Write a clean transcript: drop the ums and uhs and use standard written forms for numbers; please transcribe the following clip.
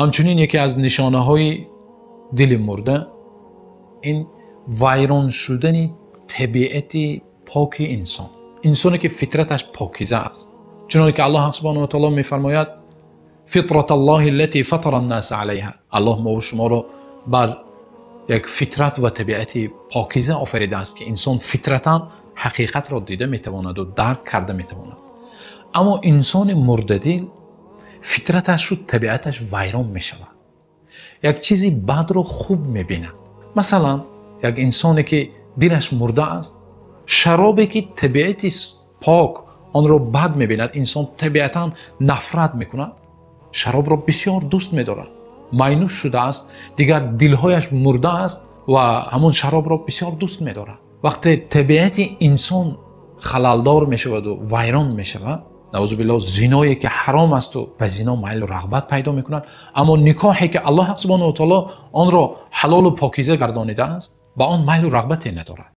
Ҳамчунин яке аз нишонаҳои дили мурда ин вайрон шудани табиати поки инсон. Инсоне ки фитраташ покиза аст. Чунонки Аллоҳ субҳонаҳу ва таъоло мефармояд: фитраталлоҳи аллатӣ фатаран-носа алайҳо. Аллоҳ мо ва шуморо бар як фитрат ва табиати покиза офаридааст, ки инсон фитратан ҳақиқатро дида метавонад ва дарк карда метавонад. Аммо инсони мурдадил фитраташ ва табиаташ вайрон мешавад. Як чизи бадро хуб мебинад. Масалан, як инсоне ки дилаш мурда аст, шаробе ки табиати пок онро бад мебинад, инсон табиатан нафрат мекунад, шаробро бисёр дӯст медорад. Майнӯш шудааст, дигар дилҳояш мурда аст ва ҳамон шаробро бисёр дӯст медорад. Вақте табиати инсон халалдор мешавад ва вайрон мешавад, наъӯзу биллоҳ, зиное ки ҳаром аст ва ба зино майл ва рағбат пайдо мекунад, аммо никоҳе ки Аллоҳ субҳонаҳу ва таъоло онро ҳалол ва покиза гардонидааст, ба он майл ва рағбате надорад.